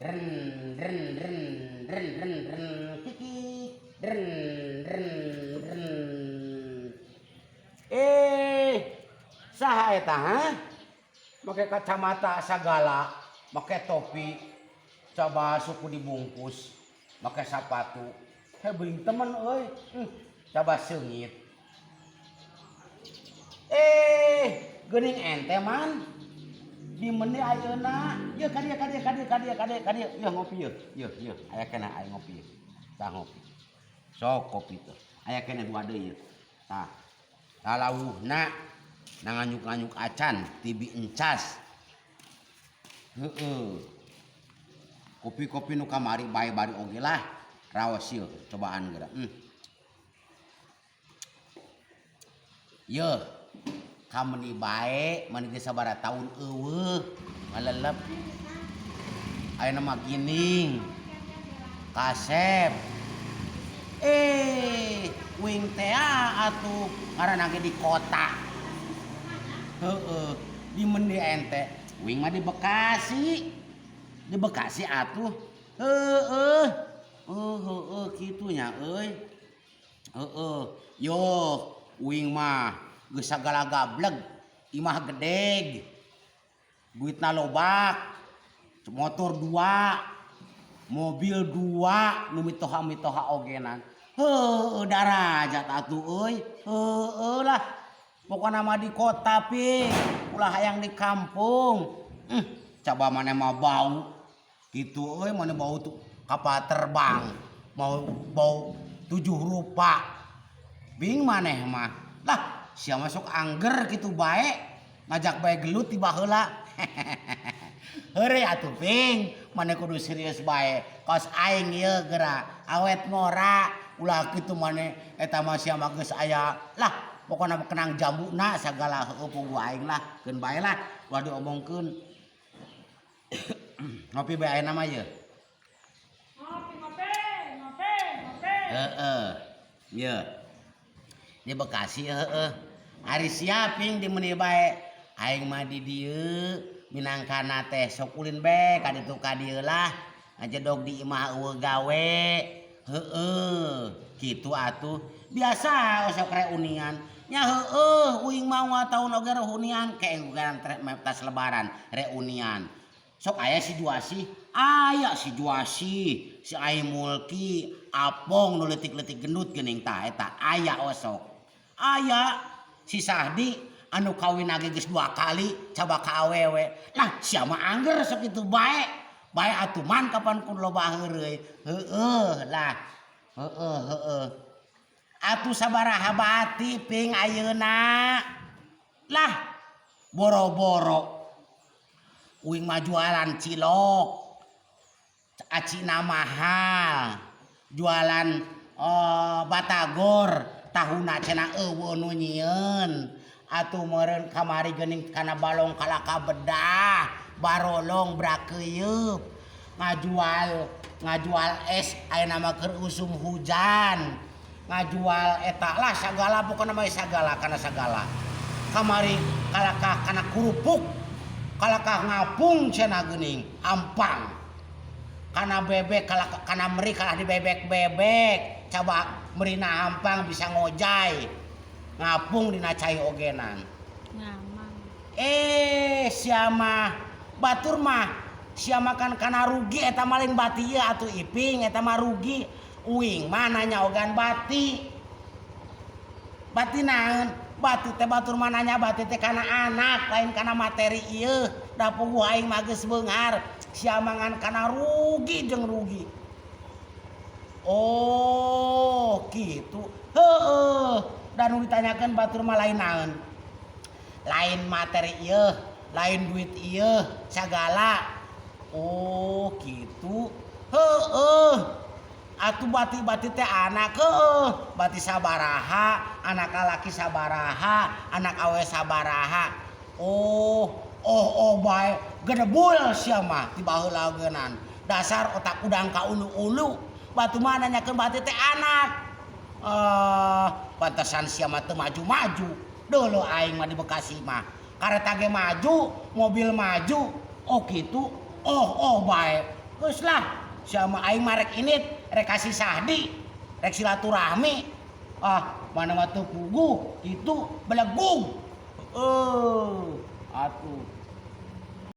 Dren dren dren dren dren dren kiki dren dren dren. Eh, saha eta, ha? Make kacamata sagala, make topi, coba suku dibungkus, make sapatu. Hebring temen euy. Coba seungit. Eh, geuning ente man. Di meni ayeuna, yeuh ka dieu ka dieu ka dieu ka dieu ka dieu ka dieu, yeuh ngopi yeuh, yeuh yeuh aya keneh aing ngopi yeuh. Tah ngopi. Sok kopi teh. Aya keneh dua deui yeuh. Tah. Lalawuhna na nganyuk-nganyuk acan tibi encas. Heeh. Kopi-kopi nu kamari bae bari oge lah. Raos yeuh cobaan geura. Yeuh, kameni bae mani geus sabaraha taun eueuh ngalelep. Ayeuna mah gining. Kasep. Eh, uing tea atuh ngaranna ge di kota. Heeh, di mendi ente. Uing mah di Bekasi. Di Bekasi atuh. Heeh. Oh, heeh kitu nya euy. Heeh, yo uing mah geus sagala gableg, imah gedeg, duitna lobak, motor dua, mobil dua, nu mitoha-mitoha ogenan. Heueuh darajat atuh euy, heueuh lah. Pokona mah di kota pi, ulah hayang di kampung. Coba maneh mah bau kitu euy, maneh bau tuh kapal terbang, mau bau tujuh rupa. Bing maneh mah. Lah, sia masuk angger kitu bae, ngajak bae gelut ti baheula. Heureuy atuh Ping, maneh kudu serius bae. Kaos aing ieu geura awet ngora, ulah kitu maneh eta mah sia mah geus aya. Lah, pokona mah kenang jambuna sagala heueuh puguh aing lah, keun bae lah ulah diomongkeun. Ngopi bae ayeuna mah yeuh. Ngopi, ngopi, ngopi, ngopi. Heeh. Yeuh. Di Bekasi heeh. Ari sia Ping di meuni bae. Aing mah di dieu minangkana teh sok ulin bae ka ditu ka dieu lah. Ngajedog di imah eueuh gawe. Heeh. Kitu atuh. Biasa osok reunian. Nya heueuh uing mah unggal taun oge reunian ke enggeran tas lebaran reunian. Sok aya si Juasih, aya si Juasih, si Ai Mulki, Apong nu leutik-leutik gendut geuning tah eta aya osok. Aya si Sahdi anu kawin ge geus dua kali coba ka awewe. Lah sia mah angger sok kitu bae. Bae atuh man kapan kun loba heureuy. Heueuh lah. Heueuh heueuh. Atuh sabaraha bati Ping ayeuna. Lah boro-boro uing mah jualan cilok, acina mahal, jualan batagor tahuna cenah eueuh nu nyieun. Atuh meureun kamari geuning kana balong kalaka bedah, barolong brakeuyeub, ngajual ngajual es ayeuna mah keur usum hujan, ngajual eta lah sagala pokona mah sagala kana sagala. Kamari kalakah kana kurupuk, kalakah ngapung cenah geuning ampang. Kana bebek kalak kana meri kalah di bebek-bebek, coba merina ampang bisa ngojay. Ngapung dina cai ogenan. Ngamang. Eh, sia mah batur mah sia makan kana rugi eta mah lain bati ieu atuh Iping eta mah rugi. Uing mah nanya ogean bati. Bati naon? Bati teh batur mah nanya bati teh kana anak lain kana materi ieu. Da puguh aing mah geus beunghar. Sia mangan kana rugi jeung rugi. Oh, kitu. Heueuh, da nu ditanyakeun batur mah lain naon? Lain materi ieu, lain duit ieu, sagala. Oh, kitu. Heueuh. Atuh bati-bati teh anak heueuh, bati sabaraha, anak lalaki sabaraha, anak awe sabaraha. Oh, oh oh bae gedebul sia mah ti baheula geunan. Dasar otak udang ka ulu-ulu. Batu mah nanyakeun bati teh anak. Pantesan sia mah teu maju-maju. Deuleu aing mah di Bekasi mah. Kareta ge maju, mobil maju. Oh kitu. Oh oh bae. Geus lah, sia mah aing mah rek init, rek kasih sahdi, rek silaturahmi. Ah, mana mah teu puguh, kitu belegug. Atuh.